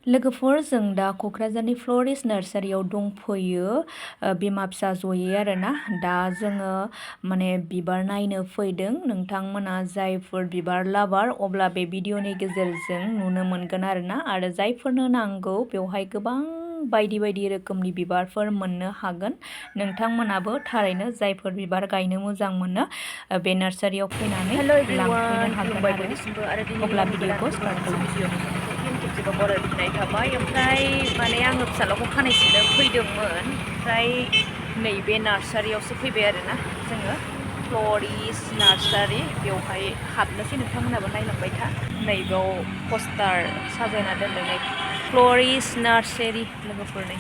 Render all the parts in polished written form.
लोगोफोर जों दा क'क्राझारनि फ्लरिस्ट नार्सारियाव दंफैयो बिमा फिसा जयै आरोना दा जोङो माने बिबार नायनो फैदों नोंथांमोना जायफोर बिबार लाभार अब्ला बे भिडिअनि गेजेरजों नुनो मोनगोन आरोना आरो जायफोरनो नांगौ बेवहाय गोबां बायदि बायदि रोखोमनि बिबारफोर मोननो हागोन नोंथांमोनाबो थारैनो जायफोर बिबार गायनो मोजां मोनो बे नार्सारियाव फैनानै लांफैनो हागोन आरो अब्ला भिडिअखौ स्टार्ट खालामनोसै खेबसेबो बरायनाय थाबाय ओमफ्राय माने आङो फिसालाखौ खानाय सिननो फैदोंमोन ओमफ्राय नैबे नार्सारियावसो फैबाय आरोना जोङो फ्लरिस्ट नार्सारि बेवहाय हाबनोसै नोंथांमोनाबो नायलांबाय था नैबेयाव पस्टार साजायना दोनदों नै फ्लरिस्ट नार्सारि लोगोफोरनि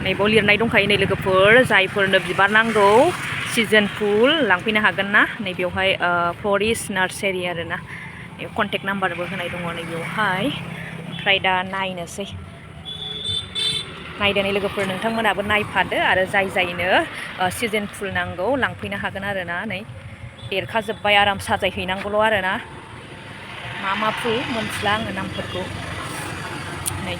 नैबेयाव लिरनाय दंखायो नै लोगोफोर जायफोरनो बिबार नांगौ सिजन फुल लांफैनो हागोन ना नैबेयावहाय फ्लरिस्ट नार्सारि आरोना कन्टेक्ट नाम्बारबो होनाय दङ नैबेयावहाय ओमफ्राय दा नायनोसै नायदो नै लोगोफोर नोंथांमोनाबो नायफादो आरो जायनो सिजन फुल नांगौ लांफैनो हागोन आरोना नै देरखाजोब्बाय आराम साजायहैनांगौल' आरोना मा फुल मोनथिला आङो नामफोरखौ नै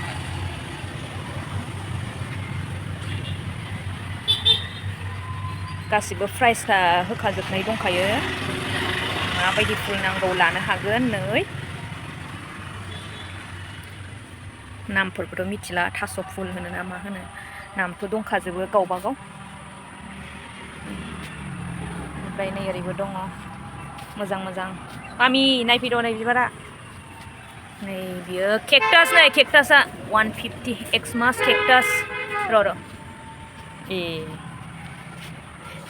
गासिबो प्राइसआ होखाजोबनाय दंखायो माबायदि फुल नांगौ लानो हागोन नै नामफोरखौथ' मिथिला थास' फुल होनो ना मा होनो नामथ' दंखाजोबो गावबा गाव ओमफ्राय नै ओरैबो दङ मोजां मोजां मामि नायफैद' नै बिबारा नै बियो केकटास नै केकटासआ 150 एक्समास केकटास र' ए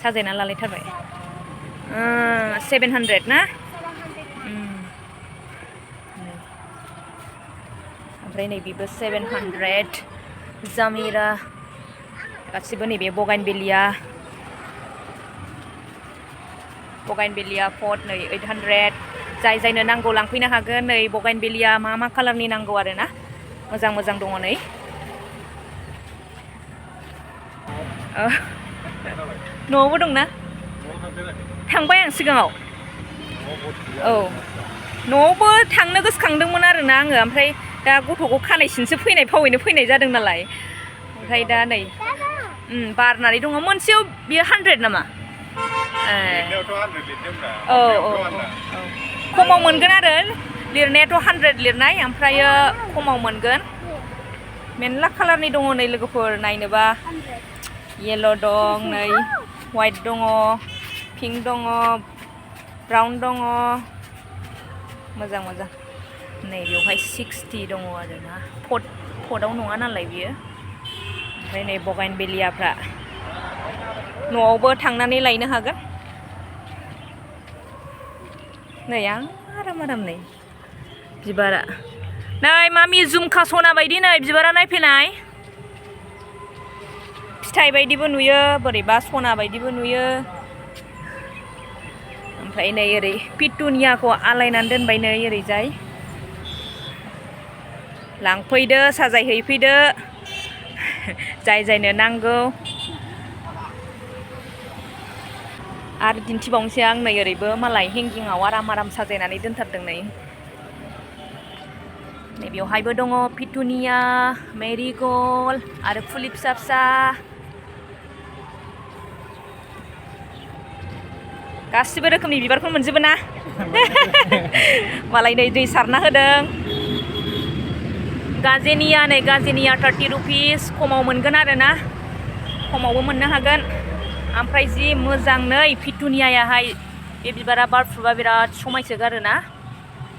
साजायना लालायथारबाय 700 ना ओमफ्राय नैबेबो 700 जामिरा गासिबो नैबे बगाइनभिलिया पट नै 800 जायनो नांगौ लांफैनो हागोन नै बगाइनभिलिया मा कालारनि नांगौ आरोना मोजां मोजां दङ नै न'आवबो दंना थांबाय आं सिगाङाव औ न'आवबो थांनो गोसोखांदोंमोन आरोना आङो ओमफ्राय दा गथ'खौ खानाय सिनसो फैनाय फावैनो फैनाय जादों नालाय ओमफ्राय दा नै बारनानै दङ मोनसेयाव बियो 100 नामा औ खमाव मोनगोन आरो लिरनायाथ' 100 लिरनाय ओमफ्रायो खमाव मोनगोन मेरला कालारनि दङ नै लोगोफोर नायनोबा येल' दं नै वाइट दङ पिंक दङ ब्राउन दङ मोजां मोजां नै बेवहाय 60 दङ आरोना पटआव नङा नालाय बियो ओमफ्राय नै बगाइनभिलियाफ्रा न'आवबो थांनानै लायनो हागोन नै आराम नै बिबारा नै मामि झुमखा सना बायदि नै बिबारा नायफैनाय फिथाइ बायदिबो नुयो बोरैबा सना बायदिबो नुयो ओमफ्राय नै ओरै पिटुनियाखौ आलायनानै दोनबाय नै ओरैजाय लांफैदो साजायहैफैदो जायनो नांगौ आरो दिन्थिबावनोसै आं नै ओरैबो मालाय हेंगिंआव आराम साजायनानै दोनथारदों नै बेवहायबो दङ पिटुनिया मेरिगल्ड आरो फुलि फिसा गासिबो रोखोमनि बिबारखौ मोनजोबो ना मालाय नै दै सारना होदों गाजेनिया नै गाजेनिया 30 रुपिस खमाव मोनगोन आरोना खमावबो मोननो हागोन ओमफ्राय जि मोजां नै पिटुनियायाहाय बे बिबारा बारफुबा बिराद समायसोगारोना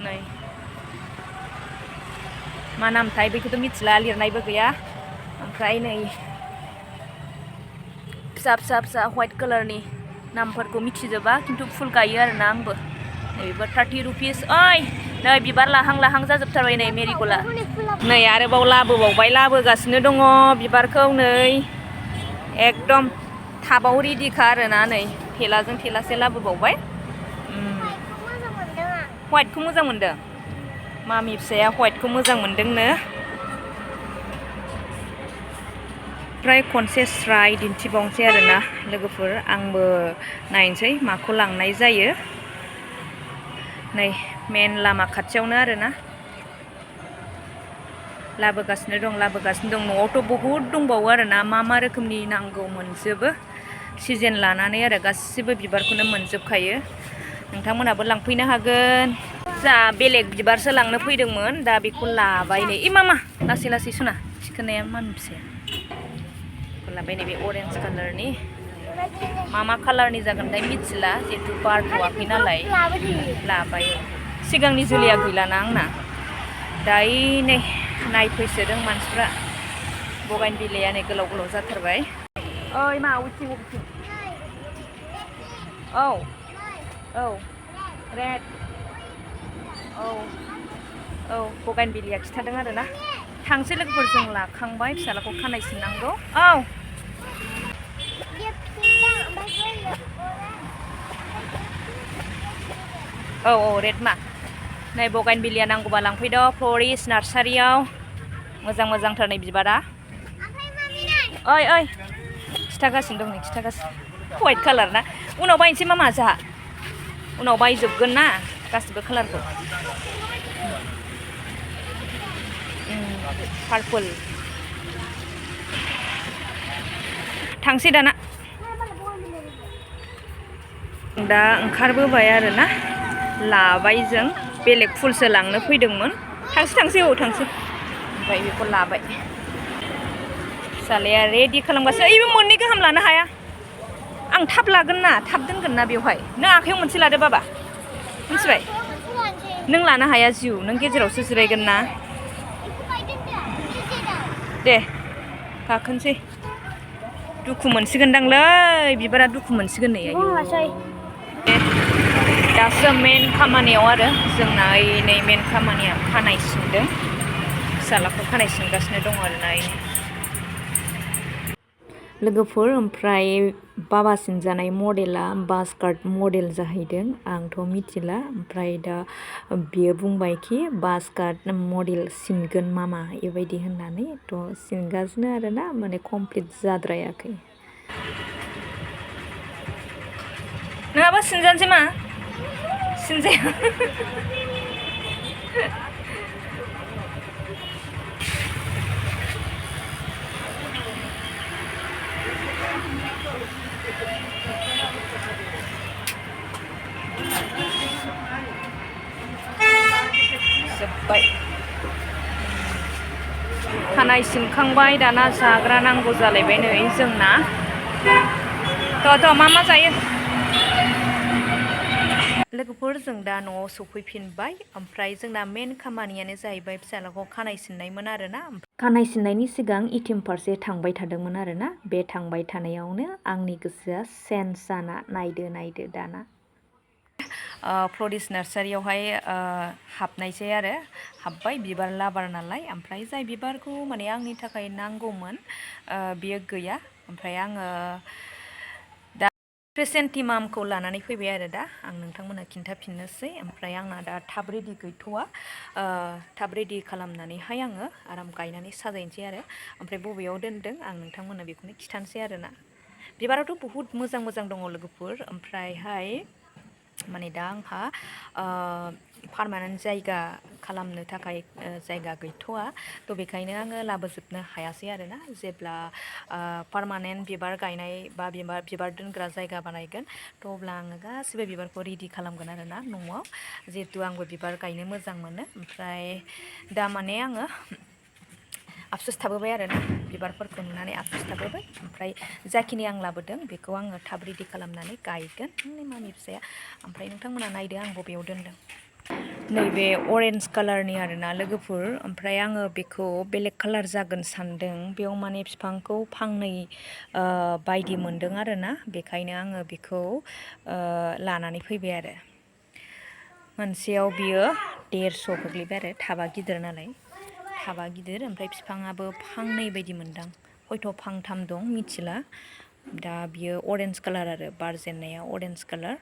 नै मा नामथाय बेखौथ' मिथिला लिरनायबो गैया ओमफ्राय नै फिसा व्हाइट कालारनि नामफोरखौ मिथिजोबा खिन्थु फुल गायो आरोना आंबो नैबेबो 30 रुपिस ओइ नै बिबार लाहां जाजोबथारबाय नै मेरिगल्डआ नै आरोबाव लाबोगासिनो दङ बिबारखौ नै एकदम टाबाव रेडिखा आरोना नै थेलाजों थेलासे लाबोबावबाय व्हाइटखौ मोजां मोनदों मामि फिसाया व्हाइटखौ मोजां मोनदोंनो ओमफ्राय खनसे स्राय दिन्थिबावनोसै आरोना लोगोफोर आंबो नायनोसै माखौ लांनाय जायो नै मेन लामा खाथियावनो आरोना लाबोगासिनो दं न'आवथ' बहुद दंबावो आरोना मा रोखोमनि नांगौ मोनजोबो सिजन लानानै आरो गासिबो बिबारखौनो मोनजोबखायो नोंथांमोनाबो लांफैनो हागोन जा बेलेग बिबारसो लांनो फैदोंमोन दा बेखौ लाबाय नै इ मामा लासै सुना थिखोनाया मामि फिसाया बेखौ लाबाय नै बे अरेन्ज कालारनि मा कालारनि जागोनथाय मिथिला जिहेतु बारथ'वाखै नालाय लाबाय सिगांनि जोलैया गैलाना आंना दायो नै नायफैसोदों मानसिफ्रा बगाइनभिलिया नै गोलाव जाथारबाय ओइ मा उथिं औ रेड औ बगाइनभिलिया खिथादों आरोना थांसै लोगोफोर जों लाखांबाय फिसालाखौ खानाय सिननांगौ औ रेड मा नै बगाइनभिलिया नांगौबा लांफैद' फ्लरिस्ट नार्सारियाव मोजांथार नै बिबारा ओइ खिथागासिनो दं नै खिथागासिनो वाइट कालार ना उनाव बायनोसै मामा जोंहा उनाव बायजोबगोन ना गासिबो कालारखौ पार्पल थांसै दाना दा ओंखारबोबाय आरोना लाबाय जों बेलेग फुलसो लांनो फैदोंमोन थांसै ओमफ्राय बेखौ लाबाय फिसालाया रेडि खालामगासिनो ओइबो मोननै गाहाम लानो हाया आं थाब लागोन ना थाब दोनगोन ना बेवहाय नों आखायाव मोनसे लादो बाबा मिथिबाय नों लानो हाया जिउ नों गेजेरावसो जिरायगोन ना दे गाखोनोसै दुखु मोनसिगोनदांलै बिबारा दुखु मोनसिगोन नै दासो मेन खामानियाव आरो जोंना नै मेन खामानिया खानाय सिनदों फिसालाखौ खानाय सिनगासिनो दङ आरोना लोगोफोर ओमफ्राय बाबा सिनजानाय मडेला बास्कार्ट मडेल जाहैदों आंथ' मिथिला ओमफ्राय दा बियो बुंबायखि बास्कार्ट मडेल सिनगोन मामा बेबायदि होननानै थ' सिनगासिनो आरोना माने कमप्लिट जाद्रायाखै नङाबा सिनजानोसै मा सिनजाया जोब्बाय खानाय सिनखांबाय दाना जाग्रा नांगौ जालायबाय नै जोंना थ' मा जायो लोगोफोर जों दा न'आव सफैफिनबाय ओमफ्राय जोंना मेन खामानियानो जाहैबाय फिसालाखौ खानाय सिननायमोन आरोना खानाय सिननायनि सिगां इटिम फारसे थांबाय थादोंमोन आरोना बे थांबाय थानायावनो आंनि गोसोआ चेन्ज जाना नायदो दाना फ्लरिस्ट नार्सारियावहाय हाबनायसै आरो हाबबाय बिबार लाबार नालाय ओमफ्राय जाय बिबारखौ माने आंनि थाखाय नांगौमोन बियो गैया ओमफ्राय आङो दा क्रिसेन्टिमामखौ लानानै फैबाय आरो दा आं नोंथांमोननो खिन्थाफिननोसै ओमफ्राय आंना दा थाब रेडि गैथ'वा थाब रेडि खालामनानैहाय आङो आराम गायनानै साजायनोसै आरो ओमफ्राय बबेयाव दोनदों आं नोंथांमोननो बेखौनो खिन्थानोसै आरोना बिबाराथ' बहुद मोजां दङ लोगोफोर ओमफ्रायहाय माने दा आंहा पारमानेन्ट जायगा खालामनो थाखाय जायगा गैथ'वा थ' बेखायनो आङो लाबोजोबनो हायासै आरोना जेब्ला पारमानेन्ट बिबार गायनाय बा बिबार दोनग्रा जायगा बानायगोन थ' अब्ला आङो गासिबो बिबारखौ रेडि खालामगोन आरोना न'आव जिहेतु आंबो बिबार गायनो मोजां मोनो ओमफ्राय दा माने आङो आफसुस थाबोबाय आरोना बिबारफोरखौ नुनानै आफसुस थाबोबाय ओमफ्राय जाखिनि आं लाबोदों बेखौ आङो थाब रेडि खालामनानै गायगोन मामि फिसाया ओमफ्राय नोंथांमोना नायदो आं बबेयाव दोनदों नैबे अरेन्ज कालारनि आरोना लोगोफोर ओमफ्राय आङो बेखौ बेलेग कालार जागोन सानदों बेयाव माने बिफांखौ फांनै बायदि मोनदों आरोना बेखायनो आङो बेखौ लानानै फैबाय आरो मोनसेयाव बियो 150 गोग्लैबाय आरो थाबा गिदिर नालाय थाबा गिदिर ओमफ्राय बिफाङाबो फांनै बायदि मोनदां हयथ' फांथाम दं मिथिला दा बियो अरेन्ज कालार आरो बारजेननाया अरेन्ज कालार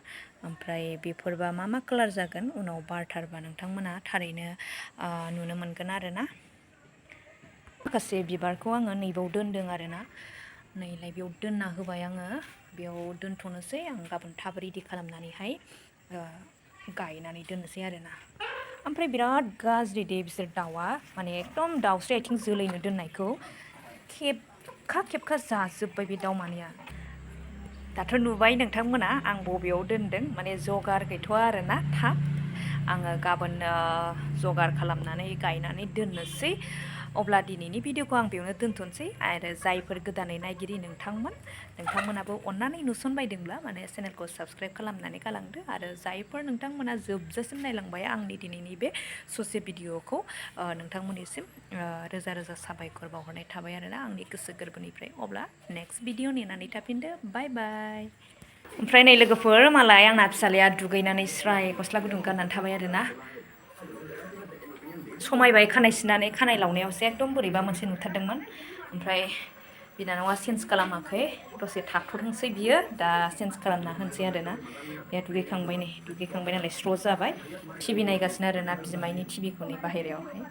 ओमफ्राय बेफोरबा मा कालार जागोन उनाव बारथारबा नोंथांमोना थारैनो नुनो मोनगोन आरोना माखासे बिबारखौ आङो नैबाव दोनदों आरोना नैलाय बेयाव दोनना होबाय आङो बेयाव दोनथ'नोसै आं गाबोन थाब रेडि खालामनानैहाय गायनानै दोननोसै आरोना ओमफ्राय बिराद गाज्रि दे बिसोर दाउआ माने एकदम दाउस्रि आथिं जोलैनो दोननायखौ खेबखा जाजोब्बाय बे दाउ मानैया दाथ' नुबाय नोंथांमोना आं बबेयाव दोनदों माने जगार गैथ'वा आरोना थाब आङो गाबोन जगार खालामनानै गायनानै दोननोसै अब्ला दिनैनि भिडिअखौ आं बेयावनो दोनथ'नोसै आरो जायफोर गोदानै नायगिरि नोंथांमोनाबो अननानै नुसनबायदोंब्ला माने चेनेलखौ साबस्क्राइब खालामनानै गालांदो आरो जायफोर नोंथांमोना जोबजासिम नायलांबाय आंनि दिनैनि बे ससे भिडिअखौ नोंथांमोननिसिम रोजा रोजा साबायखर बावहरनाय थाबाय आरोना आंनि गोसो गोरबोनिफ्राय अब्ला नेक्स्ट भिडिअ नेनानै थाफिनदो बाय बाय ओमफ्राय नै लोगोफोर मालाय आंना फिसालाया दुगैनानै स्राय गस्ला गुदुं गाननानै थाबाय आरोना समायबाय खानाय सिननानै खानाय लावनायावसो एकदम बोरैबा मोनसे नुथारदोंमोन ओमफ्राय बिनानावा चेन्ज खालामाखै दसे थाथ'थोंसै बियो दा चेन्ज खालामना होनोसै आरोना बे दुगैखांबाय नालाय स्र' जाबाय टिभि नायगासिनो आरोना बिमायनि टिभिखौ नै बाहेरायावहाय